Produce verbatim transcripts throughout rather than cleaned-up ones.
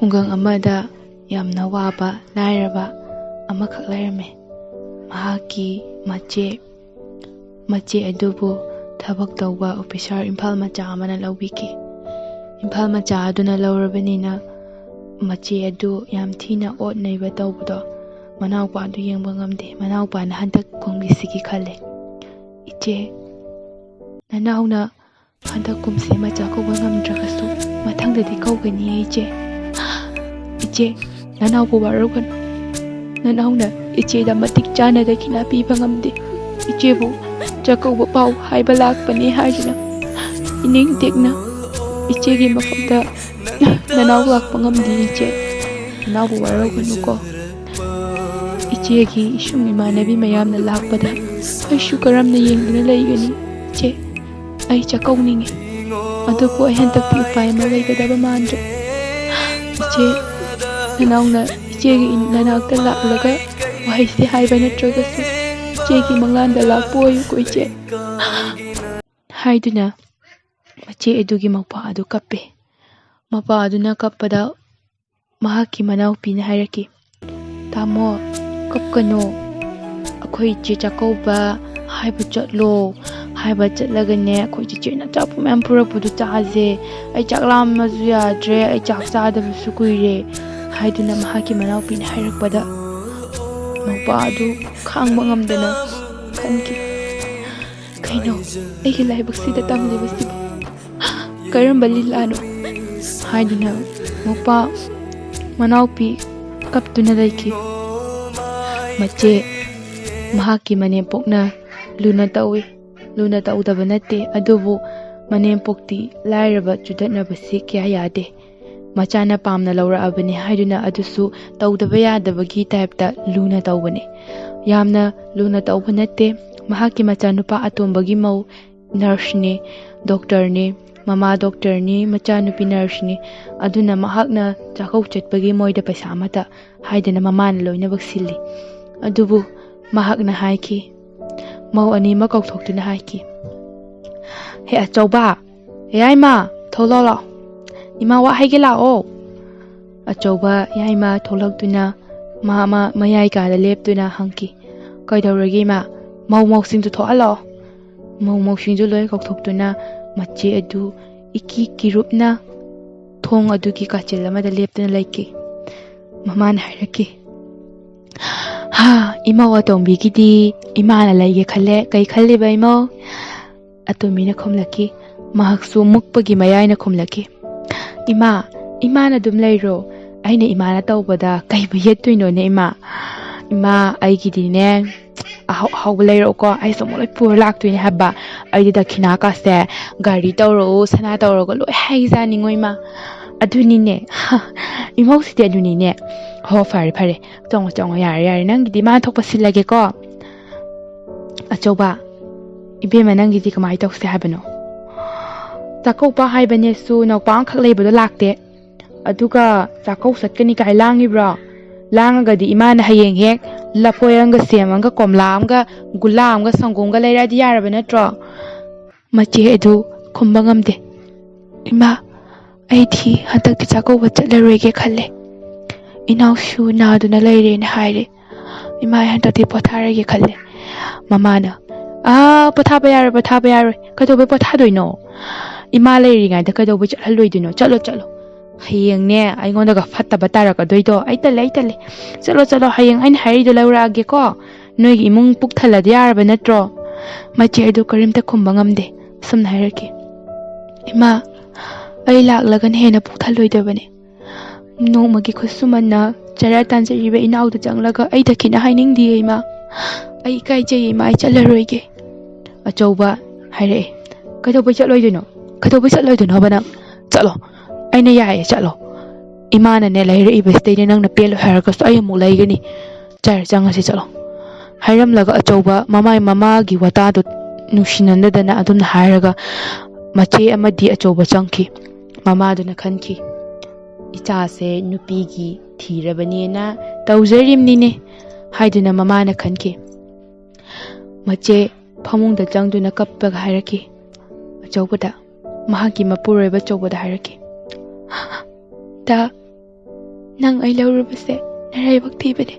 ꯈꯨꯡꯒꯪ ꯑꯃꯗ ꯌꯥꯝꯅ ꯋꯥꯕ ꯂꯥꯏꯔꯕ ꯑꯃꯈꯛ ꯂꯩꯔꯝꯃꯤ꯫ ꯃꯍꯥꯛꯀꯤ ꯃꯆꯦ, ꯃꯆꯦ ꯑꯗꯨꯕꯨ ꯊꯕꯛ ꯇꯧꯕ ꯑꯣꯐꯤꯁꯥꯔ ꯏꯝꯐꯥꯜ ꯃꯆꯥ ꯑꯃꯅ ꯂꯧꯕꯤꯈꯤ꯫ ꯏꯝꯐꯥꯜ ꯃꯆꯥ ꯑꯗꯨꯅ ꯂꯧꯔꯕꯅꯤꯅ ꯃꯆꯦ ꯑꯗꯨ ꯌꯥꯝ ꯊꯤꯅ ꯑꯣꯠ ꯅꯩꯕ ꯇꯧꯕꯗꯣ ꯃꯅꯥꯎꯄꯥꯗꯨ ꯌꯦꯡꯕ ꯉꯝꯗꯦ꯫ ꯃꯅꯥꯎꯄꯥꯅ ꯍꯟꯗꯛ ꯀꯨꯝꯒꯤꯁꯤꯒꯤ ꯈꯜꯂꯦ, "ꯏꯆꯦ, ꯅꯅꯥꯎꯅ ꯍꯟꯗꯛ ꯀꯨꯝꯁꯤ ꯃꯆꯥ ꯀꯧꯕ ꯉꯝꯗ꯭ꯔꯒꯁꯨ ꯃꯊꯪꯗꯗꯤ ꯀꯧꯒꯅꯤꯌꯦ ꯏꯆꯦ꯫ ꯏꯆꯦ, ꯅꯅꯥꯎꯕꯨ ꯋꯥꯔꯧꯒꯅꯨ꯫ ꯅꯅꯥꯎꯅ ꯏꯆꯦꯗ ꯃꯇꯤꯛ ꯆꯥꯅ ꯗꯈꯤꯅꯥ ꯄꯤꯕ ꯉꯝꯗꯦ꯫ ꯏꯆꯦꯕꯨ ꯆꯥꯛꯀꯧꯕ ꯄꯥꯎ ꯍꯥꯏꯕ ꯂꯥꯛꯄꯅꯤ ꯍꯥꯏꯗꯨꯅ ꯏꯅꯤꯡ ꯇꯦꯛꯅ ꯏꯆꯦꯒꯤ ꯃꯐꯝꯗ ꯅꯅꯥꯎ ꯂꯥꯛꯄ ꯉꯝꯗꯦ ꯏꯆꯦ꯫ ꯅꯅꯥꯎꯕꯨ ꯋꯥꯔꯧꯒꯅꯨꯀꯣ꯫ ꯏꯆꯦꯒꯤ ꯏꯁꯨꯡ ꯏꯃꯥꯟꯅꯕꯤ ꯃꯌꯥꯝꯅ ꯂꯥꯛꯄꯗ ꯑꯩꯁꯨ ꯀꯔꯝꯅ ꯌꯦꯡꯗꯨꯅ ꯂꯩꯒꯅꯤ? ꯏꯆꯦ, ꯑꯩ ꯆꯥꯛꯀꯧꯅꯤꯡꯉꯤ꯫ ꯑꯗꯨꯕꯨ ꯑꯩ ꯍꯟꯗꯛꯇꯤ ꯎꯄꯥꯏ ꯑꯃ ꯂꯩꯒꯗꯕ ꯃꯥꯟꯗ꯭ꯔꯦ꯫ ꯏꯆꯦ, ꯅꯅꯥꯎꯅ ꯏꯆꯦꯒꯤ ꯅꯅꯥꯛꯇ ꯂꯥꯛꯂꯒ ꯋꯥꯍꯩꯁꯦ ꯍꯥꯏꯕ ꯅꯠꯇ꯭ꯔꯒꯁꯨ ꯏꯆꯦꯒꯤ ꯃꯪꯂꯥꯟꯗ ꯂꯥꯛꯄ ꯑꯣꯏꯌꯨꯀꯣ ꯏꯆꯦ" ꯍꯥꯏꯗꯨꯅ ꯃꯆꯦ ꯑꯗꯨꯒꯤ ꯃꯄꯥ ꯑꯗꯨ ꯀꯞꯄꯦ꯫ ꯃꯄꯥ ꯑꯗꯨꯅ ꯀꯞꯄꯗ ꯃꯍꯥꯛꯀꯤ ꯃꯅꯥꯎꯄꯤꯅ ꯍꯥꯏꯔꯛꯈꯤ, "ꯇꯥꯃꯣ, ꯀꯞꯀꯅꯣ꯫ ꯑꯩꯈꯣꯏ ꯏꯆꯦ ꯆꯥꯛꯀꯧꯕ ꯍꯥꯏꯕ ꯆꯠꯂꯣ꯫ ꯍꯥꯏꯕ ꯆꯠꯂꯒꯅꯦ, ꯑꯩꯈꯣꯏ ꯆꯤꯆꯦꯅ ꯑꯆꯥꯄꯣꯠ ꯃꯌꯥꯝ ꯄꯨꯔꯛꯄꯗꯨ ꯆꯥꯁꯦ꯫ ꯑꯩ ꯆꯥꯛ ꯂꯥꯝꯃꯁꯨ ꯌꯥꯗ꯭ꯔꯦ, ꯑꯩ ꯆꯥꯛ ꯆꯥꯗꯕꯁꯨ ꯀꯨꯏꯔꯦ" ꯍꯥꯏꯗꯨꯅ ꯃꯍꯥꯛꯀꯤ ꯃꯅꯥꯎꯄꯤꯅ ꯍꯥꯏꯔꯛꯄꯗ ꯃꯄꯥ ꯑꯗꯨ ꯈꯥꯡꯕ ꯉꯝꯗꯅ ꯈꯟꯈꯤ꯫ "ꯀꯩꯅꯣ ꯑꯩꯒꯤ ꯂꯥꯏꯕꯛꯁꯤꯗ ꯇꯝꯂꯤꯕꯁꯤꯕꯨ? ꯀꯔꯝꯕ ꯂꯤꯂꯥꯅꯣ?" ꯍꯥꯏꯗꯨꯅ ꯃꯄꯥ ꯃꯅꯥꯎꯄꯤ ꯀꯞꯇꯨꯅ ꯂꯩꯈꯤ꯫ ꯃꯆꯦ, ꯃꯍꯥꯛꯀꯤ ꯃꯅꯦꯝꯄꯣꯛꯅ ꯂꯨꯅ ꯇꯧꯏ, ꯂꯨꯅ ꯇꯧꯗꯕ ꯅꯠꯇꯦ, ꯑꯗꯨꯕꯨ ꯃꯅꯦꯝꯄꯣꯛꯇꯤ ꯂꯥꯏꯔꯕ ꯆꯨꯗꯠꯅꯕꯁꯤ ꯀꯌꯥ ꯌꯥꯗꯦ꯫ ꯃꯆꯥꯅ ꯄꯥꯝꯅ ꯂꯧꯔꯛꯑꯕꯅꯤ ꯍꯥꯏꯗꯨꯅ ꯑꯗꯨꯁꯨ ꯇꯧꯗꯕ ꯌꯥꯗꯕꯒꯤ ꯇꯥꯏꯞꯇ ꯂꯨꯅ ꯇꯧꯕꯅꯤ꯫ ꯌꯥꯝꯅ ꯂꯨꯅ ꯇꯧꯕ ꯅꯠꯇꯦ꯫ ꯃꯍꯥꯛꯀꯤ ꯃꯆꯥꯅꯨꯄꯥ ꯑꯇꯣꯝꯕꯒꯤ ꯃꯧ ꯅꯔꯁꯅꯤ, ꯗꯣꯛꯇꯔꯅꯤ, ꯃꯃꯥ ꯗꯣꯛꯇꯔꯅꯤ, ꯃꯆꯥꯅꯨꯄꯤ ꯅꯔꯁꯅꯤ꯫ ꯑꯗꯨꯅ ꯃꯍꯥꯛꯅ ꯆꯥꯛꯀꯧ ꯆꯠꯄꯒꯤ ꯃꯣꯏꯗ ꯄꯩꯁꯥ ꯑꯃꯠꯇ ꯍꯥꯏꯗꯅ ꯃꯃꯥꯅ ꯂꯣꯏꯅꯃꯛ ꯁꯤꯜꯂꯤ꯫ ꯑꯗꯨꯕꯨ ꯃꯍꯥꯛꯅ ꯍꯥꯏꯈꯤ, ꯃꯧ ꯑꯅꯤꯃꯛ ꯀꯧꯊꯣꯛꯇꯨꯅ ꯍꯥꯏꯈꯤ, "ꯍꯦ ꯑꯆꯧꯕ, ꯍꯦ ꯌꯥꯏꯃ, ꯊꯣꯛꯂꯛꯑꯣ ꯂꯥꯛꯑꯣ꯫ ꯏꯃꯥ ꯋꯥ ꯍꯥꯏꯒꯦ ꯂꯥꯛꯑꯣ꯫ ꯑꯆꯧꯕ ꯌꯥꯏꯃ ꯊꯣꯛꯂꯛꯇꯨꯅ ꯃꯥ ꯑꯃ ꯃꯌꯥꯏ ꯀꯥꯗ ꯂꯦꯞꯇꯨꯅ ꯍꯪꯈꯤ, "ꯀꯩꯗꯧꯔꯒꯦ ꯏꯃꯥ? ꯃꯧ ꯃꯧꯁꯤꯡꯗꯨ ꯊꯣꯛꯍꯜꯂꯛꯑꯣ꯫" ꯃꯧ ꯃꯧꯁꯤꯡꯗꯨ ꯂꯣꯏ ꯀꯧꯊꯣꯛꯇꯨꯅ ꯃꯆꯦ ꯑꯗꯨ ꯏꯀꯤ ꯀꯤꯔꯨꯞꯅ ꯊꯣꯡ ꯑꯗꯨꯒꯤ ꯀꯥꯆꯤꯜ ꯑꯃꯗ ꯂꯦꯞꯇꯨꯅ ꯂꯩꯈꯤ꯫ ꯃꯃꯥꯅ ꯍꯥꯏꯔꯛꯈꯤ, "ꯍꯥ, ꯏꯃꯧ ꯑꯇꯣꯝꯕꯤꯒꯤꯗꯤ ꯏꯃꯥꯅ ꯂꯩꯒꯦ ꯈꯜꯂꯦ꯫ ꯀꯩ ꯈꯜꯂꯤꯕ ꯏꯃꯧ?" ꯑꯇꯣꯝꯕꯤꯅ ꯈꯨꯝꯂꯛꯈꯤ꯫ ꯃꯍꯥꯛꯁꯨ ꯃꯨꯛꯄꯒꯤ ꯃꯌꯥꯏꯅ ꯈꯨꯝꯂꯛꯈꯤ, "ꯏꯃꯥ, ꯏꯃꯥꯅ ꯑꯗꯨꯝ ꯂꯩꯔꯣ꯫ ꯑꯩꯅ ꯏꯃꯥꯅ ꯇꯧꯕꯗ ꯀꯩꯕꯨ ꯌꯦꯠꯇꯣꯏꯅꯣꯅꯦ ꯏꯃꯥ? ꯏꯃꯥ, ꯑꯩꯒꯤꯗꯤꯅꯦ ꯑꯍꯥꯎ ꯑꯍꯥꯎꯕ ꯂꯩꯔꯛꯎꯀꯣ, ꯑꯩꯁꯨ ꯑꯃꯨꯛ ꯂꯣꯏ ꯄꯨꯔ ꯂꯥꯛꯇꯣꯏꯅꯦ ꯍꯥꯏꯕ꯫ ꯑꯩꯗꯤ ꯗꯈꯤꯅꯥꯀꯥꯁꯦ ꯒꯥꯔꯤ ꯇꯧꯔꯛꯎ, ꯁꯅꯥ ꯇꯧꯔꯒ ꯂꯣꯏ ꯍꯥꯏꯖꯥꯅꯤꯡꯉꯣ ꯏꯃꯥ꯫" "ꯑꯗꯨꯅꯤꯅꯦ, ꯏꯃꯧꯁꯤꯗꯤ ꯑꯗꯨꯅꯤꯅꯦ꯫ ꯍꯣ, ꯐꯔꯦ ꯐꯔꯦ, ꯆꯪꯉꯣ ꯆꯪꯉꯣ, ꯌꯥꯔꯦ ꯌꯥꯔꯦ, ꯅꯪꯒꯤꯗꯤ ꯃꯥ ꯊꯣꯛꯄ ꯁꯤꯜꯂꯒꯦꯀꯣ꯫" "ꯑꯆꯧꯕ, ꯏꯕꯦꯝꯃ ꯅꯪꯒꯤꯗꯤ ꯀꯃꯥꯏꯅ ꯇꯧꯁꯦ ꯍꯥꯏꯕꯅꯣ? ꯆꯥꯛꯀꯧꯕ ꯍꯥꯏꯕꯅꯦꯁꯨ ꯅꯧꯄꯥ ꯑꯃꯈꯛ ꯂꯩꯕꯗꯣ ꯂꯥꯛꯇꯦ꯫ ꯑꯗꯨꯒ ꯆꯥꯛꯀꯧ ꯆꯠꯀꯅꯤ ꯀꯥꯏ ꯂꯥꯡꯉꯤꯕ꯭ꯔꯣ? ꯂꯥꯡꯉꯒꯗꯤ ꯏꯃꯥꯅ ꯍꯌꯦꯡ ꯍꯦꯛ ꯂꯐꯣꯏ ꯑꯃꯒ ꯁꯦꯝ ꯑꯃꯒ ꯀꯣꯝꯂꯥ ꯑꯃꯒ ꯒꯨꯂꯥ ꯑꯃꯒ ꯁꯪꯒꯣꯝꯒ ꯂꯩꯔꯛꯑꯗꯤ ꯌꯥꯔꯕ ꯅꯠꯇ꯭ꯔꯣ?" ꯃꯆꯦ ꯑꯗꯨ ꯈꯨꯝꯕ ꯉꯝꯗꯦ꯫ "ꯏꯃꯥ, ꯑꯩꯗꯤ ꯍꯟꯗꯛꯇꯤ ꯆꯥꯛꯀꯧꯕ ꯆꯠꯂꯔꯣꯏꯒꯦ ꯈꯜꯂꯦ꯫ ꯏꯅꯥꯎꯁꯨ ꯅꯥꯗꯨꯅ ꯂꯩꯔꯦꯅ ꯍꯥꯏꯔꯦ꯫ ꯏꯃꯥ, ꯑꯩ ꯍꯟꯗꯛꯇꯤ ꯄꯣꯊꯥꯔꯒꯦ ꯈꯜꯂꯦ꯫" ꯃꯃꯥꯅ, "ꯑꯥ, ꯄꯣꯊꯥꯕ ꯌꯥꯔꯣꯏ, ꯄꯣꯊꯥꯕ ꯌꯥꯔꯣꯏ꯫ ꯀꯩꯗꯧꯕꯩ ꯄꯣꯊꯥꯗꯣꯏꯅꯣ? ꯏꯃꯥ ꯂꯩꯔꯤꯉꯩꯗ ꯀꯩꯗꯧꯕꯩ ꯆꯠꯍꯜꯂꯣꯏꯗꯣꯏꯅꯣ? ꯆꯠꯂꯣ, ꯆꯠꯂꯣ꯫ ꯍꯌꯦꯡꯅꯦ ꯑꯩꯉꯣꯟꯗꯒ ꯐꯠꯇꯕ ꯇꯥꯔꯛꯀꯗꯣꯏꯗꯣ꯫ ꯑꯩ ꯇꯜꯂꯦ, ꯑꯩ ꯇꯜꯂꯦ꯫ ꯆꯠꯂꯣ, ꯆꯠꯂꯣ, ꯍꯌꯦꯡ ꯑꯩꯅ ꯍꯥꯏꯔꯤꯗꯣ ꯂꯧꯔꯛꯑꯒꯦꯀꯣ꯫ ꯅꯣꯏꯒꯤ ꯏꯃꯨꯡ ꯄꯨꯛ ꯊꯜꯂꯗꯤ ꯌꯥꯔꯕ ꯅꯠꯇ꯭ꯔꯣ?" ꯃꯆꯦ ꯑꯗꯨ ꯀꯔꯤꯝꯇ ꯈꯨꯝꯕ ꯉꯝꯗꯦ꯫ ꯑꯁꯨꯝꯅ ꯍꯥꯏꯔꯛꯈꯤ, "ꯏꯃꯥ, ꯑꯩ ꯂꯥꯛꯂꯒꯅ ꯍꯦꯟꯅ ꯄꯨꯛ ꯊꯜꯂꯣꯏꯗꯕꯅꯦ꯫ ꯅꯣꯡꯃꯒꯤ ꯈꯨꯠꯁꯨꯃꯟꯅ ꯆꯔꯥ ꯇꯥꯟꯖꯔꯤꯕ ꯏꯅꯥꯎꯗ ꯆꯪꯂꯒ ꯑꯩ ꯗꯈꯤꯅ ꯍꯥꯏꯅꯤꯡꯗꯤꯌꯦ ꯏꯃꯥ꯫ ꯑꯩ ꯏꯀꯥꯏꯖꯩꯌꯦ ꯏꯃꯥ, ꯑꯩ ꯆꯠꯂꯔꯣꯏꯒꯦ꯫" ꯑꯆꯧꯕ ꯍꯥꯏꯔꯛꯑꯦ, "ꯀꯩꯗꯧꯕꯩ ꯆꯠꯂꯣꯏꯗꯣꯏꯅꯣ? ꯀꯩꯗꯧꯕꯩ ꯆꯠꯂꯣꯏꯗꯣꯏꯅꯣꯕ ꯅꯪ? ꯆꯠꯂꯣ, ꯑꯩꯅ ꯌꯥꯏꯌꯦ, ꯆꯠꯂꯣ꯫ ꯏꯃꯥꯅꯅꯦ ꯂꯩꯔꯛꯏꯕꯁꯤꯗꯩꯅꯦ ꯅꯪꯅ ꯄꯦꯜꯂꯣꯏ ꯍꯥꯏꯔꯒꯁꯨ ꯑꯩ ꯑꯃꯨꯛ ꯂꯩꯒꯅꯤ꯫ ꯆꯔ ꯆꯪꯉꯁꯤ, ꯆꯠꯂꯣ꯫" ꯍꯥꯏꯔꯝꯂꯒ ꯑꯆꯧꯕ ꯃꯃꯥꯏ ꯃꯃꯥꯒꯤ ꯋꯥꯇꯥꯗꯨ ꯅꯨꯡꯁꯤꯅꯅꯗꯅ ꯑꯗꯨꯝꯅ ꯍꯥꯏꯔꯒ ꯃꯆꯦ ꯑꯃꯗꯤ ꯑꯆꯧꯕ ꯆꯪꯈꯤ꯫ ꯃꯃꯥꯗꯨꯅ ꯈꯟꯈꯤ, "ꯏꯆꯥꯁꯦ ꯅꯨꯄꯤꯒꯤ ꯊꯤꯔꯕꯅꯦꯅ ꯇꯧꯖꯔꯤꯕꯅꯤꯅꯦ" ꯍꯥꯏꯗꯨꯅ ꯃꯃꯥꯅ ꯈꯟꯈꯤ꯫ ꯃꯆꯦ ꯐꯃꯨꯡꯗ ꯆꯪꯗꯨꯅ ꯀꯞꯄꯒ ꯍꯥꯏꯔꯛꯈꯤ꯫ ꯑꯆꯧꯕꯗ, ꯃꯍꯥꯛꯀꯤ ꯃꯄꯨꯔꯣꯏꯕ ꯑꯆꯧꯕꯗ ꯍꯥꯏꯔꯛꯈꯤ, "ꯇ, ꯅꯪ ꯑꯩ ꯂꯧꯔꯨꯕꯁꯦ ꯅꯔꯥꯏꯕꯛ ꯊꯤꯕꯅꯦ꯫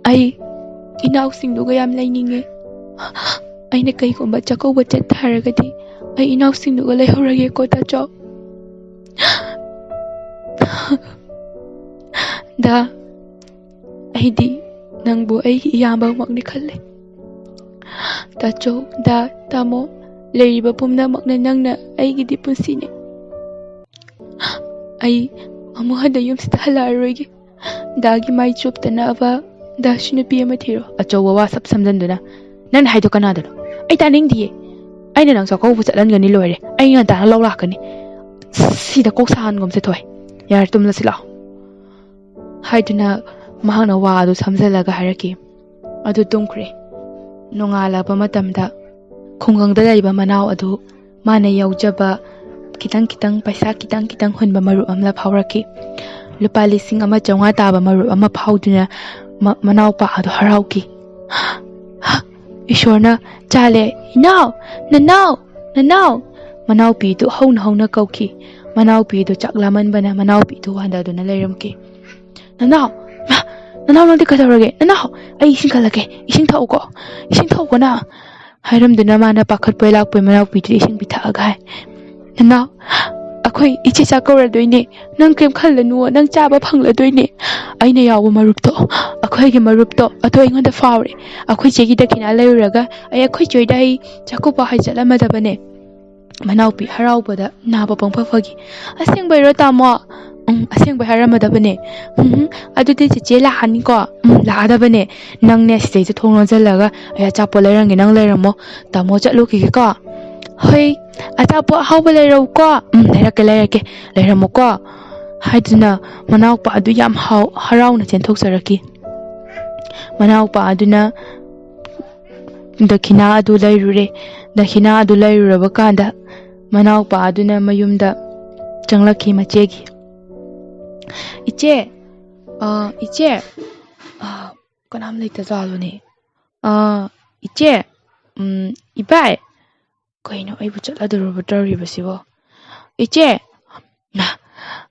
ꯑꯩ ꯏꯅꯥꯎꯁꯤꯡꯗꯨꯒ ꯌꯥꯝ ꯂꯩꯅꯤꯡꯉꯦ꯫ ꯑꯩꯅ ꯀꯩꯒꯨꯝꯕ ꯆꯥꯛꯀꯧꯕ ꯆꯠ ꯇꯥꯔꯒꯗꯤ ꯑꯩ ꯏꯅꯥꯎꯁꯤꯡꯗꯨꯒ ꯂꯩꯍꯧꯔꯒꯦꯀꯣ ꯇꯥꯆꯧ꯫ ꯗꯥ, ꯑꯩꯗꯤ ꯅꯪꯕꯨ ꯑꯩꯒꯤ ꯏꯌꯥꯝꯕꯃꯛꯅꯤ ꯈꯜꯂꯦ꯫ ꯇꯥꯆꯧ, ꯗꯥ, ꯇꯥꯃꯣ, ꯂꯩꯔꯤꯕ ꯄꯨꯝꯅꯃꯛꯅ ꯅꯪꯅ ꯑꯩꯒꯤꯗꯤ ꯄꯨꯟꯁꯤꯅꯤ꯫ ꯑꯩ ꯑꯃꯨꯛ ꯍꯟꯅ ꯌꯨꯝꯁꯤꯗ ꯍꯜꯂꯛꯑꯔꯣꯏꯒꯦ꯫ ꯗꯥꯒꯤ ꯃꯥꯏ ꯆꯨꯞꯇꯅꯕ ꯗꯥꯁꯨ ꯅꯨꯄꯤ ꯑꯃ ꯊꯤꯔꯣ꯫ ꯑꯆꯧꯕ ꯋꯥ ꯁꯞ ꯁꯝꯖꯟꯗꯨꯅ, "ꯅꯪꯅ ꯍꯥꯏꯗꯣ ꯀꯅꯥꯗꯅꯣ? ꯑꯩ ꯇꯥꯅꯤꯡꯗꯤꯌꯦ꯫ ꯑꯩꯅ ꯅꯪ ꯆꯥꯛꯀꯧꯕ ꯆꯠꯍꯟꯒꯅꯤ ꯂꯣꯏꯔꯦ꯫ ꯑꯩ ꯉꯟꯇꯥꯅ ꯂꯧ ꯂꯥꯛꯀꯅꯤ꯫ ꯁꯤꯗ ꯀꯣꯛ ꯁꯥꯍꯟꯒꯨꯝꯁꯦ ꯊꯣꯏ꯫ ꯌꯥꯔꯦ, ꯇꯨꯝꯂꯁꯤ ꯂꯥꯛꯑꯣ," ꯍꯥꯏꯗꯨꯅ ꯃꯍꯥꯛꯅ ꯋꯥ ꯑꯗꯨ ꯁꯝꯖꯜꯂꯒ ꯍꯥꯏꯔꯛꯈꯤ꯫ ꯑꯗꯨ ꯇꯨꯝꯈ꯭ꯔꯦ꯫ ꯅꯣꯡꯉꯥꯜꯂꯕ ꯃꯇꯝꯗ ꯈꯨꯡꯒꯪꯗ ꯂꯩꯕ ꯃꯅꯥꯎ ꯑꯗꯨ ꯃꯥꯅ ꯌꯥꯎꯖꯕ ꯈꯤꯇꯪ ꯈꯤꯇꯪ, ꯄꯩꯁꯥ ꯈꯤꯇꯪ ꯈꯤꯇꯪ ꯍꯨꯟꯕ ꯃꯔꯨꯞ ꯑꯃꯅ ꯐꯥꯎꯔꯛꯈꯤ꯫ ꯂꯨꯄꯥ ꯂꯤꯁꯤꯡ ꯑꯃ ꯆꯥꯝꯃꯉꯥ ꯇꯥꯕ ꯃꯔꯨꯞ ꯑꯃ ꯐꯥꯎꯗꯨꯅ ꯃ-, ꯃꯅꯥꯎꯄꯥ ꯑꯗꯨ ꯍꯔꯥꯎꯈꯤ꯫ ꯏꯁꯣꯔꯅ ꯆꯥꯜꯂꯦ, "ꯏꯅꯥꯎ, ꯅꯅꯥꯎ, ꯅꯅꯥꯎ!" ꯃꯅꯥꯎꯄꯤꯗꯨ ꯍꯧꯅ ꯍꯧꯅ ꯀꯧꯈꯤ꯫ ꯃꯅꯥꯎꯄꯤꯗꯨ ꯆꯥꯛ ꯂꯥꯝꯃꯟꯕꯅ ꯃꯅꯥꯎꯄꯤꯗꯨ ꯋꯥꯟꯗꯗꯨꯅ ꯂꯩꯔꯝꯈꯤ꯫ "ꯅꯅꯥꯎ, ꯃꯥ, ꯅꯅꯥꯎ, ꯅꯪꯗꯤ ꯀꯩꯗꯧꯔꯒꯦ? ꯅꯅꯥꯎ, ꯑꯩ ꯏꯁꯤꯡ ꯀꯜꯂꯛꯀꯦ, ꯏꯁꯤꯡ ꯊꯛꯎꯀꯣ, ꯏꯁꯤꯡ ꯊꯛꯎꯀꯣ ꯅꯪ," ꯍꯥꯏꯔꯝꯗꯨꯅ ꯃꯥꯅ ꯄꯥꯈꯠꯄꯣꯏ ꯂꯥꯛꯄꯣꯏ ꯃꯅꯥꯎꯄꯤꯗꯨꯗ ꯏꯁꯤꯡ ꯄꯤꯊꯛꯑꯒ ꯍꯥꯏ, "ꯅꯅꯥꯎ, ꯑꯩꯈꯣꯏ ꯏꯆꯦ ꯆꯥꯛ ꯀꯧꯔꯗꯣꯏꯅꯦ, ꯅꯪ ꯀꯩꯝ ꯈꯜꯂꯅꯨ, ꯅꯪ ꯆꯥꯕ ꯐꯪꯂꯗꯣꯏꯅꯦ꯫ ꯑꯩꯅ ꯌꯥꯎꯕ ꯃꯔꯨꯞꯇꯣ, ꯑꯩꯈꯣꯏꯒꯤ ꯃꯔꯨꯞꯇꯣ ꯑꯗꯣ ꯑꯩꯉꯣꯟꯗ ꯐꯥꯎꯔꯦ꯫ ꯑꯩꯈꯣꯏ ꯆꯦꯒꯤ ꯗꯈꯤꯅꯥ ꯂꯩꯔꯨꯔꯒ ꯑꯩ ꯑꯩꯈꯣꯏ ꯆꯦ ꯍꯣꯏꯗ ꯑꯩ ꯆꯥꯛꯀꯧꯕ ꯍꯥꯏ ꯆꯠꯂꯝꯃꯗꯕꯅꯦ꯫" ꯃꯅꯥꯎꯄꯤ ꯍꯔꯥꯎꯕꯗ ꯅꯥꯕ ꯄꯪꯐ ꯐꯈꯤ꯫ "ꯑꯁꯦꯡꯕꯩꯔꯣ ꯇꯥꯃꯣ?" "ꯎꯝ, ꯑꯁꯦꯡꯕꯩ ꯍꯥꯏꯔꯝꯃꯗꯕꯅꯦ꯫" "ꯎꯝ, ꯑꯗꯨꯗꯤ ꯆꯦꯆꯦ ꯂꯥꯛꯑꯅꯤꯀꯣ?" "ꯎꯝ, ꯂꯥꯛꯑꯗꯕꯅꯦ꯫ ꯅꯪꯅꯦ ꯁꯤꯗꯩꯁꯤꯗ ꯊꯣꯡ ꯂꯣꯟꯁꯤꯜꯂꯒ ꯑꯩ ꯑꯆꯥꯄꯣꯠ ꯂꯩꯔꯝꯒꯦ, ꯅꯪ ꯂꯩꯔꯝꯃꯣ꯫ ꯇꯥꯃꯣ ꯆꯠꯂꯨꯈꯤꯒꯦꯀꯣ꯫" "ꯍꯣꯏ, ꯑꯆꯥꯄꯣꯠ ꯑꯍꯥꯎꯕ ꯂꯩꯔꯛꯎꯀꯣ꯫" "ꯎꯝ, ꯂꯩꯔꯛꯀꯦ, ꯂꯩꯔꯛꯀꯦ, ꯂꯩꯔꯝꯃꯨꯀꯣ꯫" ꯍꯥꯏꯗꯨꯅ ꯃꯅꯥꯎꯄꯥ ꯑꯗꯨ ꯌꯥꯝ ꯍꯥꯎ-, ꯍꯔꯥꯎꯅ ꯆꯦꯟꯊꯣꯛꯆꯔꯛꯈꯤ꯫ ꯃꯅꯥꯎꯄꯥ ꯑꯗꯨꯅ ꯗꯈꯤꯅꯥ ꯑꯗꯨ ꯂꯩꯔꯨꯔꯦ꯫ ꯗꯈꯤꯅꯥ ꯑꯗꯨ ꯂꯩꯔꯨꯔꯕ ꯀꯥꯟꯗ ꯃꯅꯥꯎꯄꯥ ꯑꯗꯨꯅ ꯃꯌꯨꯝꯗ ꯆꯪꯂꯛꯈꯤ ꯃꯆꯦꯒꯤ꯫ "ꯏꯆꯦ, ꯑ, ꯏꯆꯦ, ꯑ, ꯀꯅꯥꯝ ꯂꯩꯇ ꯖꯥꯠꯂꯣꯅꯦ? ꯑ, ꯏꯆꯦ, ꯎꯝ, ꯏꯕꯥꯏ, ꯀꯩꯅꯣ ꯑꯩꯕꯨ ꯆꯠꯂꯗꯧꯔꯕ ꯇꯧꯔꯤꯕꯁꯤꯕꯣ? ꯏꯆꯦ, ꯃꯥ,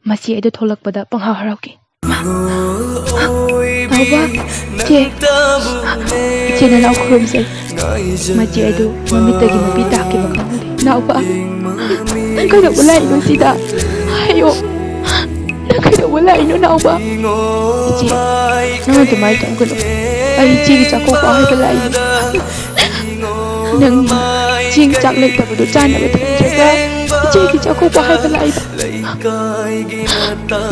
ꯃꯆꯦ ꯑꯗꯨ ꯊꯣꯛꯂꯛꯄꯗ ꯄꯪꯍꯥꯎ ꯍꯔꯥꯎꯈꯤ꯫ ꯅꯥꯎꯕ, ꯏꯆꯦ, ꯏꯆꯦ ꯅꯅꯥꯎ ꯈꯨꯔꯨꯝꯖꯩ꯫ ꯃꯆꯦ ꯑꯗꯨ ꯃꯃꯤꯠꯇꯒꯤ ꯃꯄꯤ ꯇꯥꯈꯤꯕ ꯈꯪꯍꯧꯗꯦ꯫ ꯅꯥꯎꯕ, ꯅꯪ ꯀꯩꯗꯧꯕ ꯂꯥꯛꯏꯅꯣ ꯁꯤꯗ? ꯍꯥꯏꯌꯣ꯫ ꯅꯪ ꯀꯩꯗꯧꯕ ꯂꯥꯛꯏꯅꯣ, ꯅꯥꯎꯕ? ꯏꯆꯦ, ꯅꯪ ꯑꯗꯨꯃꯥꯏꯅ ꯇꯧꯒꯅꯨ꯫ ꯑꯩ ꯏꯆꯦꯒꯤ ꯆꯥꯛꯀꯧꯕ ꯍꯥꯏꯕ ꯂꯥꯛꯏꯅꯦ꯫ ꯅꯪ ꯆꯦꯡ ꯆꯥꯛ ꯂꯩꯇꯕꯗꯣ ꯆꯥꯅꯕ ꯊꯝꯗ꯭ꯔꯒ ꯏꯆꯦꯒꯤ ꯆꯥꯛꯀꯧꯕ ꯍꯥꯏꯕ ꯂꯥꯛꯏꯕ꯫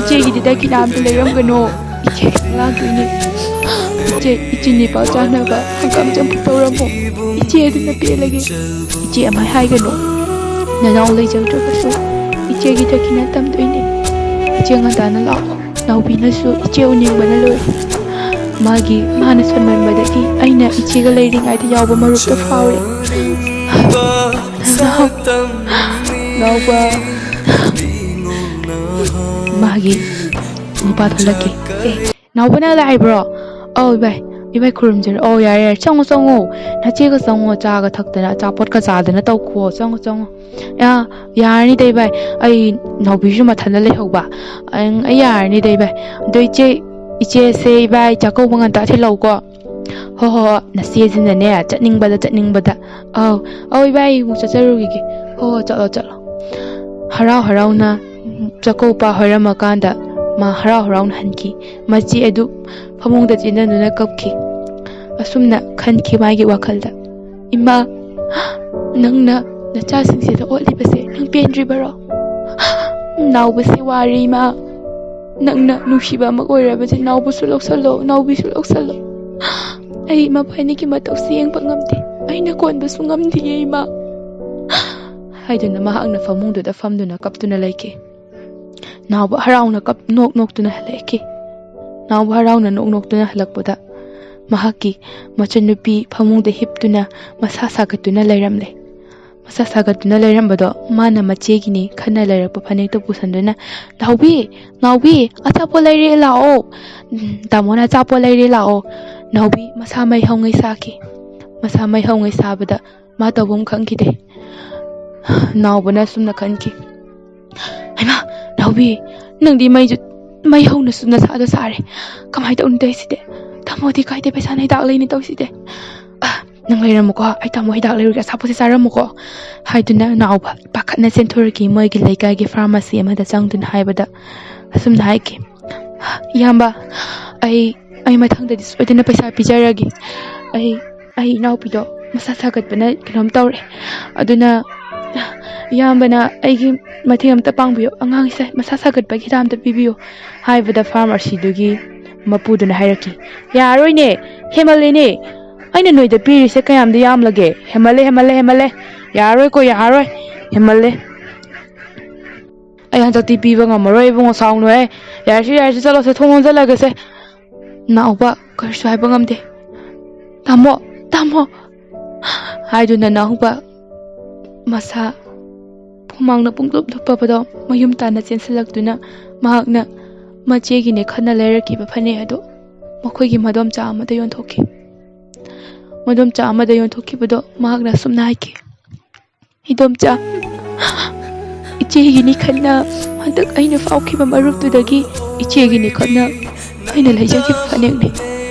ꯏꯆꯦꯒꯤꯗꯤ ꯗꯈꯤꯅꯥ ꯑꯝꯇ ꯂꯩꯔꯝꯒꯅꯣ꯫ ꯏꯆꯦ ꯂꯥꯛꯇꯣꯏꯅꯦ꯫ ꯏꯆꯦ, ꯏꯆꯤꯟ ꯏꯄꯥ ꯆꯥꯅꯕ ꯍꯪꯒꯥꯝ ꯆꯝꯐꯨꯠ ꯇꯧꯔꯝꯃꯣ꯫ ꯏꯆꯦ ꯑꯗꯨꯅ ꯄꯦꯜꯂꯒꯦ꯫ ꯏꯆꯦ ꯑꯃ ꯍꯥꯏꯒꯅꯨ꯫ ꯅꯅꯥꯎ ꯂꯩꯖꯗ꯭ꯔꯕꯁꯨ ꯏꯆꯦꯒꯤ ꯗꯈꯤꯅꯥ ꯇꯝꯗꯣꯏꯅꯦ꯫ ꯏꯆꯦ ꯉꯟꯇꯥꯅ ꯂꯥꯛꯑꯣ꯫ ꯅꯥꯎꯕꯤꯅꯁꯨ ꯏꯆꯦ ꯎꯅꯤꯡꯕꯅ ꯂꯣꯏꯔꯦ꯫ ꯃꯥꯒꯤ, ꯃꯥꯅ ꯁꯣꯟꯃꯟꯕꯗꯒꯤ ꯑꯩꯅ ꯏꯆꯦꯒ ꯂꯩꯔꯤꯉꯩꯗ ꯌꯥꯎꯕ ꯃꯔꯨꯞꯇꯣ ꯐꯥꯎꯔꯦ꯫ ꯅꯥꯎ-, ꯅꯥꯎꯕ꯫ ꯃꯥꯒꯤ ꯅꯨꯄꯥ ꯊꯣꯛꯂꯛꯀꯦ꯫ ꯑꯦ, ꯅꯥꯎꯕ ꯅꯪ ꯂꯥꯛꯏꯕ꯭ꯔꯣ? ꯑꯧ ꯏꯕꯥꯏ, ꯏꯕꯥꯏ ꯈꯨꯔꯨꯝꯖꯔꯤ꯫ ꯑꯧ ꯌꯥꯔꯦ ꯌꯥꯔꯦ, ꯆꯪꯉꯣ ꯆꯪꯉꯣ, ꯅꯆꯦꯒ ꯆꯪꯉꯣ, ꯆꯥꯒ ꯊꯛꯇꯅ ꯑꯆꯥꯄꯣꯠꯀ ꯆꯥꯗꯅ ꯇꯧꯈꯣ, ꯆꯪꯉꯣ ꯆꯪꯉꯣ꯫ ꯑ, ꯌꯥꯔꯅꯤꯗ ꯏꯕꯥꯏ, ꯑꯩ ꯅꯥꯎꯕꯤꯁꯨ ꯃꯊꯟꯇ ꯂꯩꯍꯧꯕ꯫ ꯑꯪ, ꯑꯩ ꯌꯥꯔꯅꯤꯗ ꯏꯕꯥꯏ꯫ ꯑꯗꯣ ꯏꯆꯦ, ꯏꯆꯦꯁꯦ ꯏꯕꯥꯏ ꯆꯥꯛꯀꯧꯕ ꯉꯟꯇꯥ ꯊꯤꯜꯂꯛꯎꯀꯣ꯫ ꯍꯣ ꯍꯣ ꯍꯣ, ꯅꯆꯦꯁꯤꯅꯅꯦ ꯆꯠꯅꯤꯡꯕꯗ ꯆꯠꯅꯤꯡꯕꯗ꯫ ꯑꯧ ꯑꯧ ꯏꯕꯥꯏ, ꯑꯃꯨꯛ ꯆꯠꯆꯔꯨꯈꯤꯒꯦ꯫ ꯍꯣ ꯍꯣ, ꯆꯠꯂꯣ ꯆꯠꯂꯣ꯫ ꯍꯔꯥꯎ ꯍꯔꯥꯎꯅ ꯆꯥꯛꯀꯧꯕ ꯍꯣꯏꯔꯝꯃꯀꯥꯟꯗ ꯃꯥ ꯍꯔꯥꯎ ꯍꯔꯥꯎꯅ ꯍꯟꯈꯤ꯫ ꯃꯆꯦ ꯑꯗꯨ ꯐꯃꯨꯡꯗ ꯆꯦꯟꯗꯨꯅ ꯀꯞꯈꯤ꯫ ꯑꯁꯨꯝꯅ ꯈꯟꯈꯤ ꯃꯥꯒꯤ ꯋꯥꯈꯜꯗ, "ꯏꯃꯥ, ꯅꯪꯅ ꯅꯆꯥꯁꯤꯡꯁꯤꯗ ꯑꯣꯠꯂꯤꯕꯁꯦ ꯅꯪ ꯄꯦꯟꯗ꯭ꯔꯤꯕꯔꯣ? ꯅꯥꯎꯕꯁꯦ ꯋꯥꯔꯦ ꯏꯃꯥ꯫ ꯅꯪꯅ ꯅꯨꯡꯁꯤꯕ ꯑꯃ ꯑꯣꯏꯔꯕꯁꯦ ꯅꯥꯎꯕꯁꯨ ꯂꯧꯁꯜꯂꯣ, ꯅꯥꯎꯕꯤꯁꯨ ꯂꯧꯁꯜꯂꯣ꯫ ꯑꯩ ꯃꯕꯥꯏꯅꯤꯒꯤ ꯃꯇꯧꯁꯤ ꯌꯦꯡꯕ ꯉꯝꯗꯦ꯫ ꯑꯩꯅ ꯀꯣꯟꯕꯁꯨ ꯉꯝꯗꯤꯌꯦ ꯏꯃꯥ," ꯍꯥꯏꯗꯨꯅ ꯃꯍꯥꯛꯅ ꯐꯃꯨꯡꯗꯨꯗ ꯐꯝꯗꯨꯅ ꯀꯞꯇꯨꯅ ꯂꯩꯈꯤ꯫ ꯅꯥꯎꯕ ꯍꯔꯥꯎꯅ ꯀꯞ-, ꯅꯣꯛ ꯅꯣꯛꯇꯨꯅ ꯍꯜꯂꯛꯈꯤ꯫ ꯅꯥꯎꯕ ꯍꯔꯥꯎꯅ ꯅꯣꯛ ꯅꯣꯛꯇꯨꯅ ꯍꯜꯂꯛꯄꯗ ꯃꯍꯥꯛꯀꯤ ꯃꯆꯟꯅꯨꯄꯤ ꯐꯃꯨꯡꯗ ꯍꯤꯞꯇꯨꯅ ꯃꯁꯥ ꯁꯥꯒꯠꯇꯨꯅ ꯂꯩꯔꯝꯂꯦ꯫ ꯃꯁꯥ ꯁꯥꯒꯠꯇꯨꯅ ꯂꯩꯔꯝꯕꯗꯣ ꯃꯥꯅ ꯃꯆꯦꯒꯤꯅꯤ ꯈꯟꯅ ꯂꯩꯔꯛꯄ ꯐꯅꯦꯛꯇꯣ ꯄꯨꯁꯟꯗꯨꯅ, "ꯅꯥꯎꯕꯤ, ꯅꯥꯎꯕꯤ, ꯑꯆꯥꯄꯣꯠ ꯂꯩꯔꯦ ꯂꯥꯛꯑꯣ꯫ ꯎꯝ, ꯇꯥꯃꯣꯅ ꯑꯆꯥꯄꯣꯠ ꯂꯩꯔꯦ ꯂꯥꯛꯑꯣ꯫" ꯅꯥꯎꯕꯤ ꯃꯁꯥ ꯃꯩ ꯍꯧꯉꯩ ꯁꯥꯈꯤ꯫ ꯃꯁꯥ ꯃꯩ ꯍꯧꯉꯩ ꯁꯥꯕꯗ ꯃꯥ ꯇꯧꯐꯝ ꯈꯪꯈꯤꯗꯦ꯫ ꯅꯥꯎꯕꯅ ꯑꯁꯨꯝꯅ ꯈꯟꯈꯤ, "ꯍꯩꯃꯥ, "ꯅꯥꯎꯕꯤ, ꯅꯪꯗꯤ ꯃꯩꯁꯨ, ꯃꯩ ꯍꯧꯅꯁꯨ ꯅꯁꯥꯗꯣ ꯁꯥꯔꯦ꯫ ꯀꯃꯥꯏꯅ ꯇꯧꯅꯤ ꯇꯧꯔꯤꯁꯤꯗꯤ? ꯇꯥꯃꯣꯗꯤ ꯀꯥꯏꯗꯩ ꯄꯩꯁꯥꯅ ꯍꯤꯗꯥꯛ ꯂꯩꯅꯤ ꯇꯧꯔꯤꯁꯤꯗꯤ?" "ꯑ, ꯅꯪ ꯂꯩꯔꯝꯃꯨꯀꯣ, ꯑꯩ ꯇꯥꯃꯣ ꯍꯤꯗꯥꯛ ꯂꯩꯔꯨꯒꯦ, ꯑꯆꯥꯄꯣꯠꯁꯦ ꯆꯥꯔꯝꯃꯨꯀꯣ" ꯍꯥꯏꯗꯨꯅ ꯅꯥꯎꯕ ꯄꯥꯈꯠꯅ ꯆꯦꯟꯊꯣꯔꯛꯈꯤ꯫ ꯃꯣꯏꯒꯤ ꯂꯩꯀꯥꯏꯒꯤ ꯐꯥꯔꯃꯥꯁꯤ ꯑꯃꯗ ꯆꯪꯗꯨꯅ ꯍꯥꯏꯕꯗ ꯑꯁꯨꯝꯅ ꯍꯥꯏꯈꯤ, "ꯏꯌꯥꯝꯕ, ꯑꯩ, ꯑꯩ ꯃꯊꯪꯗꯗꯤ ꯁꯣꯏꯗꯅ ꯄꯩꯁꯥ ꯄꯤꯖꯔꯒꯦ꯫ ꯑꯩ, ꯑꯩ ꯏꯅꯥꯎꯄꯤꯗꯣ ꯃꯁꯥ ꯁꯥꯒꯠꯄꯅ ꯀꯩꯅꯣꯝ ꯇꯧꯔꯦ꯫ ꯑꯗꯨꯅ ꯏꯌꯥꯝꯕꯅ ꯑꯩꯒꯤ ꯃꯇꯦꯡ ꯑꯝꯇ ꯄꯥꯡꯕꯤꯌꯨ꯫ ꯑꯉꯥꯡꯁꯦ ꯃꯁꯥ ꯁꯥꯒꯠꯄꯒꯤ ꯍꯤꯗꯥꯛ ꯑꯝꯇ ꯄꯤꯕꯤꯌꯨ" ꯍꯥꯏꯕꯗ ꯐꯥꯔꯃꯥꯁꯤꯗꯨꯒꯤ ꯃꯄꯨꯗꯨꯅ ꯍꯥꯏꯔꯛꯈꯤ, "ꯌꯥꯔꯣꯏꯅꯦ, ꯍꯦꯃꯜꯂꯦꯅꯦ꯫ ꯑꯩꯅ ꯅꯣꯏꯗ ꯄꯤꯔꯤꯁꯦ ꯀꯌꯥꯝꯗꯤ ꯌꯥꯝꯂꯒꯦ? ꯍꯦꯃꯜꯂꯦ, ꯍꯦꯃꯜꯂꯦ, ꯍꯦꯃꯜꯂꯦ꯫ ꯌꯥꯔꯣꯏꯀꯣ, ꯌꯥꯔꯣꯏ꯫ ꯍꯦꯃꯜꯂꯦ꯫ ꯑꯩ ꯍꯟꯗꯛꯇꯤ ꯄꯤꯕ ꯉꯝꯃꯔꯣꯏ ꯏꯕꯨꯡꯉꯣ, ꯁꯥꯎꯅꯨꯍꯦ꯫ ꯌꯥꯔꯦꯁꯦ, ꯌꯥꯔꯦꯁꯦ, ꯆꯠꯂꯣꯁꯦ, ꯊꯣꯡ ꯂꯣꯟꯖꯜꯂꯒꯦꯁꯦ꯫" ꯅꯥꯎꯕ ꯀꯔꯤꯁꯨ ꯍꯥꯏꯕ ꯉꯝꯗꯦ꯫ "ꯇꯥꯃꯣ, ꯇꯥꯃꯣ!" ꯍꯥꯏꯗꯨꯅ ꯅꯥꯎꯕ ꯃꯁꯥ ꯍꯨꯃꯥꯡꯅ ꯄꯨꯡꯂꯨꯞ ꯂꯨꯞꯄꯕꯗꯣ ꯃꯌꯨꯝ ꯇꯥꯟꯅ ꯆꯦꯟꯁꯤꯜꯂꯛꯇꯨꯅ ꯃꯍꯥꯛꯅ ꯃꯆꯦꯒꯤꯅꯦ ꯈꯟꯅ ꯂꯩꯔꯛꯈꯤꯕ ꯐꯅꯦꯛ ꯑꯗꯨ ꯃꯈꯣꯏꯒꯤ ꯃꯗꯣꯝꯆꯥ ꯑꯃꯗ ꯌꯣꯟꯊꯣꯛꯈꯤ꯫ ꯃꯗꯣꯝꯆꯥ ꯑꯃꯗ ꯌꯣꯟꯊꯣꯛꯈꯤꯕꯗꯣ ꯃꯍꯥꯛꯅ ꯑꯁꯨꯝꯅ ꯍꯥꯏꯈꯤ, "ꯏꯗꯣꯝꯆꯥ, ꯏꯆꯦꯒꯤꯅꯤ ꯈꯟꯅ ꯍꯟꯗꯛ ꯑꯩꯅ ꯐꯥꯎꯈꯤꯕ ꯃꯔꯨꯞꯇꯨꯗꯒꯤ ꯏꯆꯦꯒꯤꯅꯤ ꯈꯟꯅ ꯑꯩꯅ ꯂꯩꯖꯈꯤꯕ ꯐꯅꯦꯛꯅꯤ꯫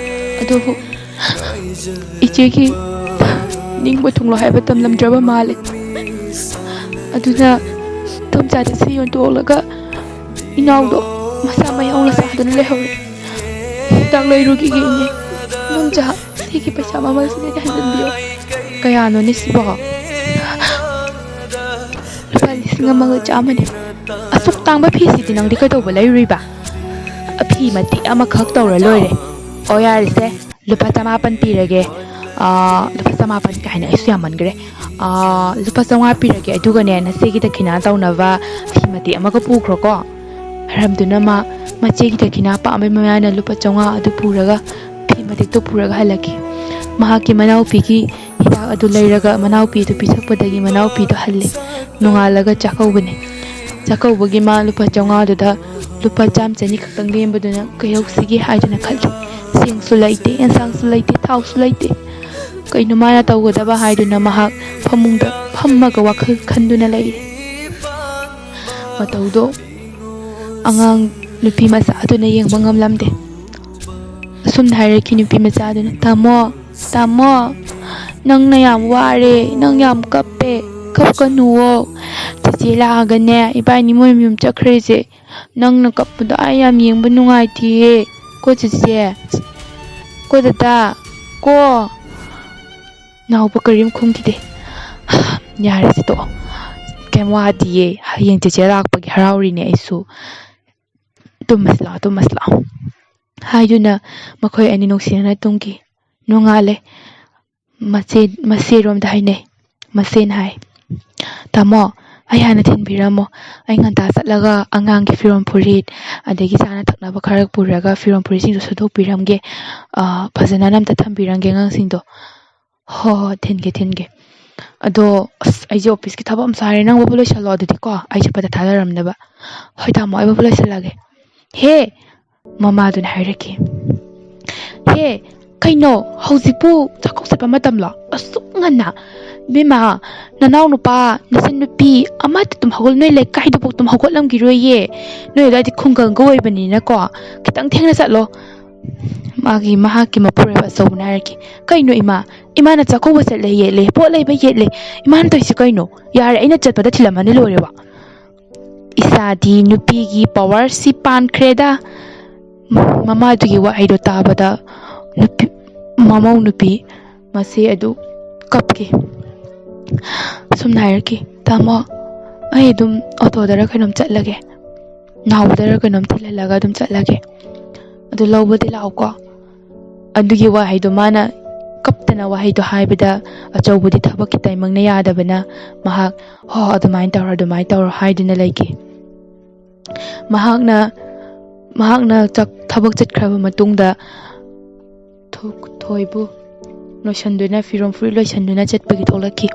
ꯑꯗꯨꯕꯨ ꯏꯆꯦꯒꯤ ꯅꯤꯡꯕ ꯊꯨꯡꯂꯣ ꯍꯥꯏꯕ ꯇꯝꯂꯝꯗ꯭ꯔꯕ ꯃꯥꯜꯂꯦ꯫ ꯑꯗꯨꯅ ꯏꯗꯣꯝꯆꯥꯗ ꯁꯤ ꯌꯣꯟꯊꯣꯛꯂꯒ ꯏꯅꯥꯎꯗꯣ ꯃꯁꯥ ꯃꯌꯥꯎꯅ ꯁꯥꯗꯨꯅ ꯂꯩꯍꯧꯔꯦ꯫ ꯍꯤꯗꯥꯛ ꯂꯩꯔꯨꯈꯤꯒꯦ ꯏꯅꯦ꯫ ꯏꯗꯣꯝꯆꯥ, ꯁꯤꯒꯤ ꯄꯩꯁꯥ ꯃꯃꯜꯁꯤꯗꯒꯤ ꯍꯟꯖꯤꯟꯕꯤꯌꯣ꯫" "ꯀꯌꯥꯅꯣꯅꯦ ꯁꯤꯕꯣ?" "ꯂꯨꯄꯥ ꯂꯤꯁꯤꯡ ꯑꯃꯒ ꯆꯥꯝꯃꯅꯦ꯫" "ꯑꯁꯨꯛ ꯇꯥꯡꯕ ꯐꯤꯁꯤꯗꯤ ꯅꯪꯗꯤ ꯀꯩꯗꯧꯕ ꯂꯩꯔꯨꯏꯕ? ꯐꯤ ꯃꯇꯦꯛ ꯑꯃꯈꯛ ꯇꯧꯔ ꯂꯣꯏꯔꯦ꯫ ꯑꯣ, ꯌꯥꯔꯦꯁꯦ, ꯂꯨꯄꯥ ꯆꯃꯥꯄꯟ ꯄꯤꯔꯒꯦ꯫" ꯑꯥ, ꯂꯨꯄꯥ ꯆꯃꯥꯄꯟ ꯀꯥꯏꯅ ꯑꯩꯁꯨ ꯌꯥꯝꯃꯟꯈ꯭ꯔꯦ꯫ ꯑꯥ, "ꯂꯨꯄꯥ ꯆꯥꯝꯃꯉꯥ ꯄꯤꯔꯒꯦ, ꯑꯗꯨꯒꯅꯦ ꯅꯆꯦꯒꯤ ꯗꯈꯤꯅꯥ ꯇꯧꯅꯕ ꯐꯤ ꯃꯇꯦꯛ ꯑꯃꯒ ꯄꯨꯈ꯭ꯔꯣꯀꯣ꯫" ꯍꯥꯏꯔꯝꯗꯨꯅ ꯃꯥ ꯃꯆꯦꯒꯤ ꯗꯈꯤꯅꯥ ꯄꯥꯝꯕꯩ ꯃꯌꯥꯏꯅ ꯂꯨꯄꯥ ꯆꯥꯝꯃꯉꯥ ꯑꯗꯨ ꯄꯨꯔꯒ ꯐꯤ ꯃꯇꯦꯛꯇꯣ ꯄꯨꯔꯒ ꯍꯜꯂꯛꯈꯤ꯫ ꯃꯍꯥꯛꯀꯤ ꯃꯅꯥꯎꯄꯤꯒꯤ ꯍꯤꯗꯥꯛ ꯑꯗꯨ ꯂꯩꯔꯒ ꯃꯅꯥꯎꯄꯤꯗꯨ ꯄꯤꯊꯛꯄꯗꯒꯤ ꯃꯅꯥꯎꯄꯤꯗꯨ ꯍꯜꯂꯦ꯫ ꯅꯣꯡꯉꯥꯜꯂꯒ ꯆꯥꯛꯀꯧꯕꯅꯤ꯫ ꯆꯥꯛꯀꯧꯕꯒꯤ ꯃꯥ ꯂꯨꯄꯥ ꯆꯥꯝꯃꯉꯥꯗꯨꯗ ꯂꯨꯄꯥ ꯆꯥꯝꯃ ꯆꯅꯤ ꯈꯛꯇꯪ ꯂꯦꯝꯕꯗꯨꯅ ꯀꯩꯗꯧꯁꯤꯒꯦ ꯍꯥꯏꯗꯨꯅ ꯈꯜꯂꯤ꯫ ꯆꯦꯡꯁꯨ ꯂꯩꯇꯦ, ꯑꯦꯟꯁꯥꯡꯁꯨ ꯂꯩꯇꯦ, ꯊꯥꯎꯁꯨ ꯂꯩꯇꯦ꯫ ꯀꯩꯅꯣ ꯃꯥꯅ ꯇꯧꯒꯗꯕ ꯍꯥꯏꯗꯨꯅ ꯃꯍꯥꯛ ꯐꯃꯨꯡꯗ ꯐꯝꯃꯒ ꯋꯥꯈꯜ ꯈꯟꯗꯨꯅ ꯂꯩꯔꯤ꯫ ꯃꯇꯧꯗꯣ ꯑꯉꯥꯡ ꯅꯨꯄꯤ ꯃꯆꯥꯗꯨꯅ ꯌꯦꯡꯕ ꯉꯝꯂꯝꯗꯦ꯫ ꯑꯁꯨꯝꯅ ꯍꯥꯏꯔꯛꯈꯤ ꯅꯨꯄꯤ ꯃꯆꯥꯗꯨꯅ, "ꯇꯥꯃꯣ, ꯇꯥꯃꯣ, ꯅꯪꯅ ꯌꯥꯝ ꯋꯥꯔꯦ, ꯅꯪ ꯌꯥꯝ ꯀꯞꯄꯦ, ꯀꯞꯀꯅꯨꯋꯣ꯫ ꯆꯦꯆꯦ ꯂꯥꯛꯑꯒꯅꯦ, ꯏꯕꯥꯅꯤ ꯃꯣꯏ ꯃꯌꯨꯝ ꯆꯠꯈ꯭ꯔꯁꯦ꯫ ꯅꯪꯅ ꯀꯞꯄꯗꯣ ꯑꯩ ꯌꯥꯝ ꯌꯦꯡꯕ ꯅꯨꯡꯉꯥꯏꯇꯤꯌꯦ꯫ ꯀꯣ ꯆꯦꯆꯦ, ꯀꯣ ꯗꯗꯥ, ꯀꯣ꯫" ꯅꯥꯎꯕ ꯀꯔꯤꯝ ꯈꯨꯝꯈꯤꯗꯦ꯫ "ꯌꯥꯔꯦ, ꯁꯤ ꯇꯣꯛꯑꯣ꯫ ꯀꯩꯝ ꯋꯥꯗꯤꯌꯦ꯫ ꯍꯌꯦꯡ ꯆꯦꯆꯦ ꯂꯥꯛꯄꯒꯤ ꯍꯔꯥꯎꯔꯤꯅꯦ ꯑꯩꯁꯨ꯫ ꯇꯨꯝꯃꯁꯤ ꯂꯥꯛꯑꯣ, ꯇꯨꯝꯃꯁꯤ ꯂꯥꯛꯑꯣ" ꯍꯥꯏꯗꯨꯅ ꯃꯈꯣꯏ ꯑꯅꯤ ꯅꯨꯡꯁꯤꯅꯅ ꯇꯨꯝꯈꯤ꯫ ꯅꯣꯡꯉꯥꯜꯂꯦ꯫ ꯃꯆꯦ, ꯃꯆꯦꯔꯣꯝꯗ ꯍꯥꯏꯅꯩ꯫ ꯃꯆꯦꯅ ꯍꯥꯏ, "ꯇꯥꯃꯣ, ꯑꯩ ꯍꯥꯟꯅ ꯊꯤꯟꯕꯤꯔꯝꯃꯣ꯫ ꯑꯩ ꯉꯟꯇꯥ ꯆꯠꯂꯒ ꯑꯉꯥꯡꯒꯤ ꯐꯤꯔꯣꯜ ꯐꯨꯔꯤꯠ, ꯑꯗꯒꯤ ꯆꯥꯅ ꯊꯛꯅꯕ ꯈꯔ ꯄꯨꯔꯒ ꯐꯤꯔꯣꯜ ꯐꯨꯔꯤꯠꯁꯤꯡꯗꯣ ꯁꯨꯗꯣꯛꯄꯤꯔꯝꯒꯦ꯫ ꯑ, ꯐꯖꯅ ꯑꯝꯇ ꯊꯝꯕꯤꯔꯝꯒꯦ ꯑꯉꯥꯡꯁꯤꯡꯗꯣ꯫" "ꯍꯣꯏ, ꯍꯣꯏ, ꯊꯤꯟꯒꯦ, ꯊꯤꯟꯒꯦ꯫ ꯑꯗꯣ, ꯑꯁ, ꯑꯩꯁꯦ ꯑꯣꯐꯤꯁꯀꯤ ꯊꯕꯛ ꯑꯃ ꯆꯥꯔꯦ꯫ ꯅꯪ ꯕꯕꯥ ꯂꯣꯏꯁꯜꯂꯣ ꯑꯗꯨꯗꯤꯀꯣ, ꯑꯩ ꯆꯠꯄꯗ ꯊꯥꯖꯔꯝꯅꯕ꯫" "ꯍꯣꯏ, ꯇꯥꯃꯣ, ꯑꯩ ꯕꯕꯥ ꯂꯣꯏꯁꯜꯂꯒꯦ꯫" "ꯍꯦ!" ꯃꯃꯥꯗꯨꯅ ꯍꯥꯏꯔꯛꯈꯤ꯫ "ꯍꯦ, ꯀꯩꯅꯣ, ꯍꯧꯖꯤꯛꯄꯨ ꯆꯥꯛꯀꯧ ꯆꯠꯄ ꯃꯇꯝꯂꯣ? ꯑꯁꯨꯛ ꯉꯟꯅ? ꯏꯕꯦꯝꯃ, ꯅꯅꯥꯎ ꯅꯨꯄꯥ, ꯅꯆꯟ ꯅꯨꯄꯤ ꯑꯃꯠꯇ ꯇꯨꯝ ꯍꯧꯒꯠ-, ꯅꯣꯏ ꯂꯩꯀꯥꯏꯗꯨꯐꯥꯎ ꯇꯨꯝ ꯍꯧꯒꯠꯂꯝꯈꯤꯔꯣꯏꯌꯦ꯫ ꯅꯣꯏ ꯑꯗꯨꯋꯥꯏꯗꯤ ꯈꯨꯡꯒꯪꯒ ꯑꯣꯏꯕꯅꯤꯅꯀꯣ, ꯈꯤꯇꯪ ꯊꯦꯡꯅ ꯆꯠꯂꯣ꯫" ꯃꯥꯒꯤ, ꯃꯍꯥꯛꯀꯤ ꯃꯄꯨꯔꯣꯏꯕ ꯑꯆꯧꯕꯅ ꯍꯥꯏꯔꯛꯈꯤ, "ꯀꯩꯅꯣ ꯏꯃꯥ? ꯏꯃꯥꯅ ꯆꯥꯛꯀꯧꯕ ꯆꯠꯂꯦ ꯌꯦꯠꯂꯦ, ꯄꯣꯠ ꯂꯩꯕ ꯌꯦꯠꯂꯦ꯫ ꯏꯃꯥꯅ ꯇꯧꯔꯤꯁꯤ ꯀꯩꯅꯣ? ꯌꯥꯔꯦ, ꯑꯩꯅ ꯆꯠꯄꯗ ꯊꯤꯜꯂꯝꯃꯅꯤ ꯂꯣꯏꯔꯦꯕ꯫" "ꯏꯆꯥꯗꯤ ꯅꯨꯄꯤꯒꯤ ꯄꯋꯥꯔꯁꯤ ꯄꯥꯟꯈ꯭ꯔꯦꯗ꯫" ꯃꯃꯥꯗꯨꯒꯤ ꯋꯥꯍꯩꯗꯣ ꯇꯥꯕꯗ ꯅꯨꯄꯤ, ꯃꯃꯧ ꯅꯨꯄꯤ ꯃꯆꯦ ꯑꯗꯨ ꯀꯞꯈꯤ꯫ ꯑꯁꯨꯝꯅ ꯍꯥꯏꯔꯛꯈꯤ, "ꯇꯥꯃꯣ, ꯑꯩ ꯑꯗꯨꯝ ꯑꯣꯇꯣꯗꯔ ꯀꯩꯅꯣꯝ ꯆꯠꯂꯒꯦ, ꯅꯥꯎꯕꯗꯔ ꯀꯩꯅꯣꯝ ꯊꯤꯜꯍꯜꯂꯒ ꯑꯗꯨꯝ ꯆꯠꯂꯒꯦ꯫ ꯑꯗꯨ ꯂꯧꯕꯗꯤ ꯂꯥꯛꯑꯣꯀꯣ꯫" ꯑꯗꯨꯒꯤ ꯋꯥꯍꯩꯗꯣ, ꯃꯥꯅ ꯀꯞꯇꯅ ꯋꯥꯍꯩꯗꯣ ꯍꯥꯏꯕꯗ, ꯑꯆꯧꯕꯗꯤ ꯊꯕꯛꯀꯤ ꯇꯥꯏꯃꯤꯡꯅ ꯌꯥꯗꯕꯅ, ꯃꯍꯥꯛ, "ꯍꯣ, ꯑꯗꯨꯃꯥꯏꯅ ꯇꯧꯔꯣ, ꯑꯗꯨꯃꯥꯏꯅ ꯇꯧꯔꯣ" ꯍꯥꯏꯗꯨꯅ ꯂꯩꯈꯤ꯫ ꯃꯍꯥꯛꯅ, ꯃꯍꯥꯛꯅ ꯆꯥꯛ-, ꯊꯕꯛ ꯆꯠꯈ꯭ꯔꯕ ꯃꯇꯨꯡꯗ, ꯊꯣ-, ꯊꯣꯏꯕꯨ ꯂꯣꯏꯁꯟꯗꯨꯅ, ꯐꯤꯔꯣꯜ ꯐꯨꯔꯤꯠ ꯂꯣꯏꯁꯟꯗꯨꯅ ꯆꯠꯄꯒꯤ ꯊꯣꯛꯂꯛꯈꯤ꯫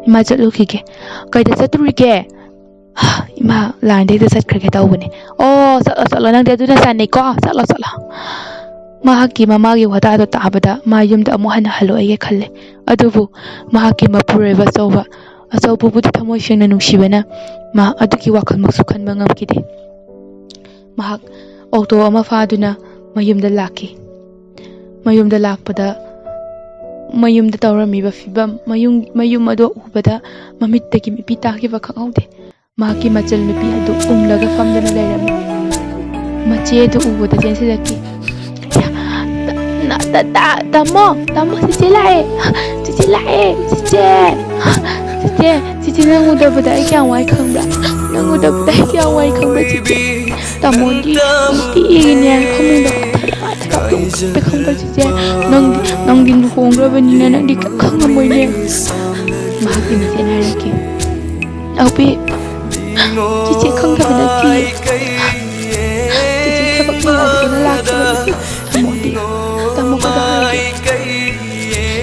"ꯏꯃꯥ, ꯆꯠꯂꯨꯈꯤꯒꯦ꯫" "ꯀꯩꯗ ꯆꯠꯇꯣꯔꯤꯒꯦ?" "ꯏꯃꯥ, ꯂꯥꯏꯟꯗ ꯍꯦꯛꯇ ꯆꯠꯈ꯭ꯔꯒꯦ ꯇꯧꯕꯅꯦ꯫" "ꯑꯣ, ꯆꯠꯂꯣ, ꯆꯠꯂꯣ, ꯅꯪꯗꯤ ꯑꯗꯨꯅ ꯆꯥꯅꯩꯀꯣ, ꯆꯠꯂꯣ, ꯆꯠꯂꯣ꯫" ꯃꯍꯥꯛꯀꯤ ꯃꯃꯥꯒꯤ ꯋꯥꯇꯥꯗꯣ ꯇꯥꯕꯗ ꯃꯥ ꯌꯨꯝꯗ ꯑꯃꯨꯛ ꯍꯟꯅ ꯍꯜꯂꯛꯑꯣꯏꯒꯦ ꯈꯜꯂꯦ꯫ ꯑꯗꯨꯕꯨ ꯃꯍꯥꯛꯀꯤ ꯃꯄꯨꯔꯣꯏꯕ ꯑꯆꯧꯕ, ꯑꯆꯧꯕꯕꯨꯗꯤ ꯊꯃꯣꯏ ꯁꯦꯡꯅ ꯅꯨꯡꯁꯤꯕꯅ ꯃꯥ ꯑꯗꯨꯒꯤ ꯋꯥꯈꯜꯃꯛꯁꯨ ꯈꯟꯕ ꯉꯝꯈꯤꯗꯦ꯫ ꯃꯍꯥꯛ ꯑꯣꯇꯣ ꯑꯃ ꯐꯥꯗꯨꯅ ꯃꯌꯨꯝꯗ ꯂꯥꯛꯈꯤ꯫ ꯃꯌꯨꯝꯗ ꯂꯥꯛꯄꯗ ꯃꯌꯨꯝꯗ ꯇꯧꯔꯝꯃꯤꯕ ꯐꯤꯕꯝ, ꯃꯌꯨꯝ, ꯃꯌꯨꯝ ꯑꯗꯨ ꯎꯕꯗ ꯃꯃꯤꯠꯇꯒꯤ ꯃꯤꯄꯤ ꯇꯥꯈꯤꯕ ꯈꯪꯍꯧꯗꯦ꯫ ꯃꯍꯥꯛꯀꯤ ꯃꯆꯜ ꯅꯨꯄꯤ ꯑꯗꯨ ꯎꯪꯂꯒ ꯐꯝꯗꯨꯅ ꯂꯩꯔꯝꯃꯤ꯫ ꯃꯆꯦ ꯑꯗꯨ ꯎꯕꯗ ꯆꯦꯟꯁꯤꯜꯂꯛꯈꯤ꯫ "ꯌꯥ, ꯇ-, ꯅ-, ꯇ-, ꯇ-, ꯇꯥꯃꯣ, ꯇꯥꯃꯣ, ꯆꯤꯆꯦ ꯂꯥꯛꯑꯦ, ꯆꯤꯆꯦ ꯂꯥꯛꯑꯦ, ꯆꯤꯆꯦ, ꯆꯤꯆꯦ, ꯆꯤꯆꯦ, ꯅꯪ ꯎꯗꯕꯗ ꯑꯩ ꯀꯌꯥꯝ ꯋꯥꯏ ꯈꯪꯕ꯭ꯔꯥ? ꯅꯪ ꯎꯗꯕꯗ ꯑꯩ ꯀꯌꯥꯝ ꯋꯥꯏ ꯈꯪꯕ꯭ꯔꯥ, ꯆꯤꯆꯦ? ꯇꯥꯃꯣꯗꯤ ꯅꯨꯡꯇꯤꯒꯤꯅꯦ ꯐꯃꯨꯡꯗ ꯀꯞꯄꯦ ꯈꯪꯕ꯭ꯔꯥ, ꯆꯤꯆꯦ? ꯅꯪꯗꯤ, ꯅꯪꯗꯤ ꯂꯨꯍꯣꯡꯈ꯭ꯔꯕꯅꯤꯅ ꯅꯪꯗꯤ ꯀꯩꯝ ꯈꯪꯉꯝꯃꯣꯏꯅꯦ꯫" ꯃꯍꯥꯛꯀꯤ ꯃꯆꯦꯅ ꯍꯥꯏꯔꯛꯈꯤ꯫ "ꯅꯥꯎꯕꯤ, ꯆꯤꯆꯦ ꯈꯪꯗꯕ ꯅꯠꯇꯤꯌꯦ꯫ ꯆꯤꯆꯦ ꯊꯕꯛ ꯅꯨꯡꯉꯥꯏꯇꯅ ꯂꯥꯛꯈꯤꯕꯅꯤ꯫ ꯇꯥꯃꯣꯗꯤ, ꯇꯥꯃꯣ ꯀꯩꯗꯧꯔꯒꯦ?"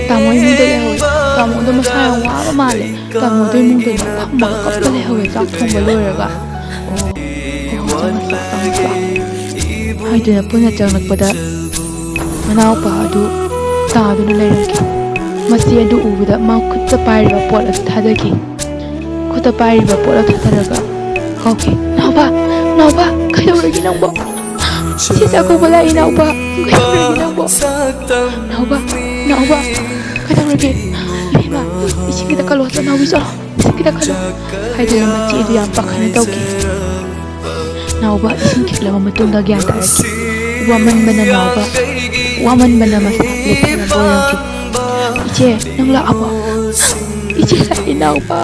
ꯇꯥꯃꯣ ꯏꯃꯨꯡꯗ ꯂꯩꯍꯧꯋꯦ꯫ ꯇꯥꯃꯣꯗꯣ ꯃꯁꯥ ꯌꯥꯝ ꯋꯥꯕ ꯃꯥꯜꯂꯦ꯫ ꯇꯥꯃꯣꯗꯣ ꯏꯃꯨꯡꯗꯅꯦ ꯐꯝꯃꯒ ꯀꯞꯄ ꯂꯩꯍꯧꯋꯦ ꯆꯥꯛ ꯊꯣꯡꯕ ꯂꯣꯏꯔꯒ꯫ ꯑꯣ, ꯑꯣ, ꯆꯪꯉꯛꯑꯣ, ꯆꯪꯉꯛꯑꯣ꯫ ꯍꯥꯏꯗꯨꯅ ꯄꯨꯟꯅ ꯆꯪꯂꯛꯄꯗ ꯃꯅꯥꯎꯄꯥ ꯑꯗꯨ ꯇꯥꯗꯨꯅ ꯂꯩꯔꯝꯈꯤ꯫ ꯃꯆꯦ ꯑꯗꯨ ꯎꯕꯗ ꯃꯥ ꯈꯨꯠꯇ ꯄꯥꯏꯔꯤꯕ ꯄꯣꯠ ꯑꯗꯨ ꯊꯥꯗꯈꯤ꯫ ꯈꯨꯠꯇ ꯄꯥꯏꯔꯤꯕ ꯄꯣꯠ ꯑꯗꯨ ꯊꯥꯗꯔꯒ ꯀꯧꯈꯤ, "ꯅꯥꯎꯕ, ꯅꯥꯎꯕ, ꯀꯩꯗꯧꯔꯒꯦ ꯅꯪꯕꯣ? ꯏꯆꯦ ꯆꯥꯛ ꯀꯧꯕ ꯂꯥꯛꯏ, ꯅꯥꯎꯕ꯫ ꯀꯩꯗꯧꯔꯒꯦ ꯅꯪꯕꯣ? ꯅꯥꯎꯕ, ꯅꯥꯎꯕ, ꯀꯩꯗꯧꯔꯒꯦ? ꯏꯕꯦꯝꯃ, ꯏꯁꯤꯡ ꯈꯤꯇ ꯀꯜꯂꯣ, ꯅꯥꯎꯕꯤ, ꯆꯠꯂꯣ, ꯏꯁꯤꯡ ꯈꯤꯇ ꯀꯜꯂꯣ꯫" ꯍꯥꯏꯗꯨꯅ ꯃꯆꯦ ꯑꯗꯨ ꯌꯥꯝ ꯄꯥꯈꯠꯅ ꯇꯧꯈꯤ꯫ ꯅꯥꯎꯕ ꯏꯁꯤꯡ ꯈꯤꯛꯂꯕ ꯃꯇꯨꯡꯗ ꯒ꯭ꯌꯥꯟ ꯇꯥꯔꯛꯈꯤ꯫ ꯋꯥꯃꯟꯕꯅ ꯅꯥꯎꯕ, ꯋꯥꯃꯟꯕꯅ ꯃꯁꯥ ꯂꯦꯞꯍꯟꯅꯕ ꯑꯣꯏꯔꯝꯈꯤ꯫ "ꯏꯆꯦ, ꯅꯪ ꯂꯥꯛꯑꯕꯣ? ꯏꯆꯦ ꯂꯥꯛꯑꯦ, ꯅꯥꯎꯕ꯫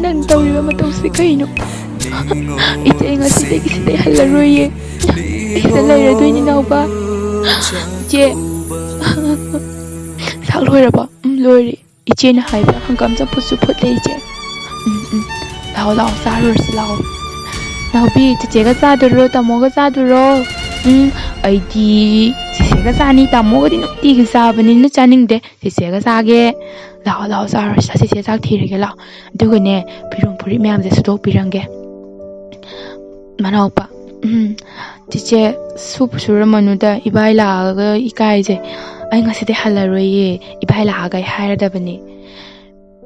ꯅꯪ ꯇꯧꯔꯤꯕ ꯃꯇꯧꯁꯤ ꯀꯩꯅꯣ? ꯏꯆꯦ ꯉꯁꯤꯗꯒꯤ ꯁꯤꯗꯩ ꯍꯜꯂꯔꯣꯏꯌꯦ꯫ ꯁꯤꯗ ꯂꯩꯔꯗꯣꯏꯅꯤ, ꯅꯥꯎꯕ꯫ ꯏꯆꯦ, ꯆꯥꯛ ꯂꯣꯏꯔꯕꯣ?" "ꯎꯝ, ꯂꯣꯏꯔꯦ꯫ ꯏꯆꯦꯅ ꯍꯥꯏꯕ ꯍꯪꯒꯥꯝ ꯆꯝꯐꯨꯠꯁꯨ ꯐꯨꯠꯂꯦ, ꯏꯆꯦ꯫" "ꯎꯝ, ꯎꯝ, ꯂꯥꯛꯑꯣ, ꯂꯥꯛꯑꯣ, ꯆꯥꯔꯨꯔꯁꯤ, ꯂꯥꯛꯑꯣ꯫" "ꯅꯥꯎꯕꯤ, ꯆꯤꯆꯦꯒ ꯆꯥꯗꯣꯏꯔꯣ, ꯇꯥꯃꯣꯒ ꯆꯥꯗꯣꯏꯔꯣ?" "ꯎꯝ, ꯑꯩꯗꯤ ꯆꯤꯆꯦꯒ ꯆꯥꯅꯤ, ꯇꯥꯃꯣꯒꯗꯤ ꯅꯨꯡꯇꯤꯒꯤ ꯆꯥꯕꯅꯤꯅ ꯆꯥꯅꯤꯡꯗꯦ꯫ ꯆꯤꯆꯦꯒ ꯆꯥꯒꯦ꯫ ꯂꯥꯛꯑꯣ, ꯂꯥꯛꯑꯣ, ꯆꯥꯔꯨꯔꯁꯤ꯫ ꯆꯤꯆꯦ ꯆꯥꯛ ꯊꯤꯔꯒꯦ, ꯂꯥꯛꯑꯣ꯫ ꯑꯗꯨꯒꯅꯦ, ꯐꯤꯔꯣꯜ ꯐꯨꯔꯤꯠ ꯃꯌꯥꯝꯁꯦ ꯁꯨꯗꯣꯛꯄꯤꯔꯝꯒꯦ꯫" ꯃꯅꯥꯎꯄꯥ, "ꯎꯝ, ꯆꯤꯆꯦ, ꯁꯨꯕ ꯁꯨꯔꯝꯃꯅꯨꯗ, ꯏꯕꯥꯏ ꯂꯥꯛꯑꯒ ꯏꯀꯥꯏꯖꯩ꯫ ꯑꯩ ꯉꯁꯤꯗꯤ ꯍꯜꯂꯔꯣꯏꯌꯦ, ꯏꯕꯥꯏ ꯂꯥꯛꯑꯒ ꯑꯩ ꯍꯥꯏꯔꯗꯕꯅꯦ꯫"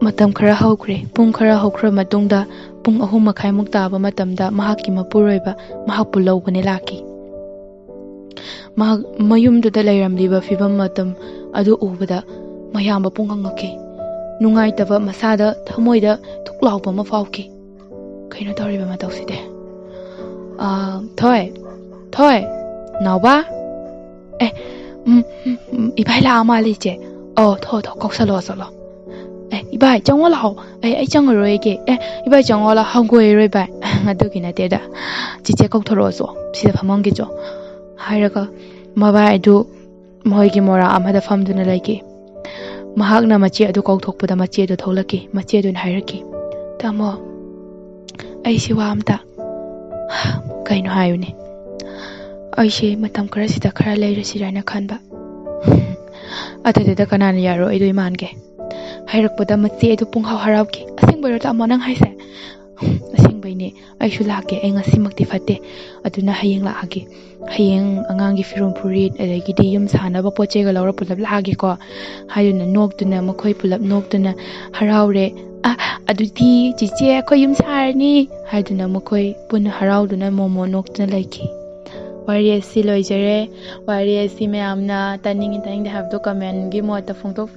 ꯃꯇꯝ ꯈꯔ ꯍꯧꯈ꯭ꯔꯦ꯫ ꯄꯨꯡ ꯈꯔ ꯍꯧꯈ꯭ꯔ ꯃꯇꯨꯡꯗ, ꯄꯨꯡ ꯑꯍꯨꯝ ꯃꯈꯥꯏꯃꯨꯛ ꯇꯥꯕ ꯃꯇꯝꯗ, ꯃꯍꯥꯛꯀꯤ ꯃꯄꯨꯔꯣꯏꯕ ꯃꯍꯥꯛꯄꯨ ꯂꯧꯕꯅꯦ ꯂꯥꯛꯈꯤ꯫ ꯃꯍꯥꯛ ꯃꯌꯨꯝꯗꯨꯗ ꯂꯩꯔꯝꯂꯤꯕ ꯐꯤꯕꯝ ꯃꯇꯝ ꯑꯗꯨ ꯎꯕꯗ ꯃꯌꯥꯝꯕ ꯄꯨꯡꯉꯛ ꯉꯛꯈꯤ꯫ ꯅꯨꯡꯉꯥꯏꯇꯕ ꯃꯁꯥꯗ, ꯊꯃꯣꯏꯗ ꯊꯨꯛ ꯂꯥꯎꯕ ꯑꯃ ꯐꯥꯎꯈꯤ꯫ "ꯀꯩꯅꯣ ꯇꯧꯔꯤꯕ ꯃꯇꯧꯁꯤꯗꯤ? ꯑꯥ, ꯊꯣꯏ, ꯊꯣꯏ, ꯅꯥꯎꯕ? ꯑꯦ, ꯎꯝ, ꯎꯝ, ꯎꯝ, ꯏꯕꯥꯏ ꯂꯥꯛꯑ ꯃꯥꯜꯂꯦ, ꯏꯆꯦ꯫ ꯑꯣ, ꯊꯣ, ꯊꯣ, ꯀꯧꯁꯜꯂꯣ, ꯆꯠꯂꯣ꯫ ꯑꯦ, ꯏꯕꯥꯏ, ꯆꯪꯉꯣ ꯂꯥꯛꯑꯣ꯫ ꯑꯩ, ꯑꯩ ꯆꯪꯉꯔꯣꯏꯒꯦ꯫ ꯑꯦ, ꯏꯕꯥꯏ, ꯆꯪꯉꯣ ꯂꯥꯛꯑꯣ, ꯍꯪꯒꯣꯏꯔꯣꯏ, ꯏꯕꯥꯏ꯫" "ꯑꯗꯨꯒꯤ ꯅꯠꯇꯦꯗ꯫ ꯆꯤꯆꯦ ꯀꯧꯊꯣꯔꯛꯑꯣꯁꯨ, ꯁꯤꯗ ꯐꯝꯃꯝꯒꯦꯆꯣ", ꯍꯥꯏꯔꯒ ꯃꯕꯥꯏ ꯑꯗꯨ ꯃꯈꯣꯏꯒꯤ ꯃꯣꯔꯥ ꯑꯃꯗ ꯐꯝꯗꯨꯅ ꯂꯩꯈꯤ꯫ ꯃꯍꯥꯛꯅ ꯃꯆꯦ ꯑꯗꯨ ꯀꯧꯊꯣꯛꯄꯗ ꯃꯆꯦ ꯑꯗꯨ ꯊꯣꯛꯂꯛꯈꯤ꯫ ꯃꯆꯦ ꯑꯗꯨꯅ ꯍꯥꯏꯔꯛꯈꯤ, "ꯇꯥꯃꯣ, ꯑꯩꯁꯤ ꯋꯥ ꯑꯝꯇ"꯫ "ꯀꯩꯅꯣ ꯍꯥꯏꯌꯨꯅꯦ?" "ꯑꯩꯁꯦ ꯃꯇꯝ ꯈꯔꯁꯤꯗ ꯈꯔ ꯂꯩꯔꯁꯤꯔꯥꯅ ꯈꯟꯕ꯫" "ꯑꯗꯨꯗꯨꯗ ꯀꯅꯥꯅ ꯌꯥꯔꯣꯏꯗꯣꯏ ꯃꯥꯟꯒꯦ?" ꯍꯥꯏꯔꯛꯄꯗ ꯃꯆꯦ ꯑꯗꯨ ꯄꯨꯡꯍꯥꯎ ꯍꯔꯥꯎꯈꯤ꯫ "ꯑꯁꯦꯡꯕꯩꯔꯣ ꯇꯥꯃꯣ ꯅꯪ ꯍꯥꯏꯁꯦ?" "ꯑꯁꯦꯡꯕꯩꯅꯦ, ꯑꯩꯁꯨ ꯂꯥꯛꯀꯦ꯫ ꯑꯩ ꯉꯁꯤꯃꯛꯇꯤ ꯐꯠꯇꯦ, ꯑꯗꯨꯅ ꯍꯌꯦꯡ ꯂꯥꯛꯑꯒꯦ꯫ ꯍꯌꯦꯡ ꯑꯉꯥꯡꯒꯤ ꯐꯤꯔꯣꯜ ꯐꯨꯔꯤꯠ, ꯑꯗꯒꯤꯗꯤ ꯌꯨꯝ ꯁꯥꯅꯕ ꯄꯣꯠ ꯆꯩꯒ ꯂꯧꯔ ꯄꯨꯂꯞ ꯂꯥꯛꯑꯒꯦꯀꯣ", ꯍꯥꯏꯗꯨꯅ ꯅꯣꯛꯇꯨꯅ, ꯃꯈꯣꯏ ꯄꯨꯂꯞ ꯅꯣꯛꯇꯨꯅ ꯍꯔꯥꯎꯔꯦ꯫ "ꯑ, ꯑꯗꯨꯗꯤ ꯆꯤꯆꯦ, ꯑꯩꯈꯣꯏ ꯌꯨꯝ ꯁꯥꯔꯅꯤ!" ꯍꯥꯏꯗꯨꯅ ꯃꯈꯣꯏ ꯄꯨꯟꯅ ꯍꯔꯥꯎꯗꯨꯅ ꯃꯣꯃꯣ ꯅꯣꯛꯇꯨꯅ ꯂꯩꯈꯤ꯫ ꯋꯥꯔꯤ ꯑꯁꯤ ꯂꯣꯏꯖꯔꯦ꯫ ꯋꯥꯔꯤ ꯑꯁꯤ ꯃꯌꯥꯝꯅ ꯇꯥꯅꯤꯡꯉꯤ ꯇꯥꯅꯤꯡꯗꯦ ꯍꯥꯏꯕꯗꯣ comment ꯒꯤ ꯃꯣꯠꯇ ꯐꯣꯡꯗꯣꯛꯄꯤꯌꯨ꯫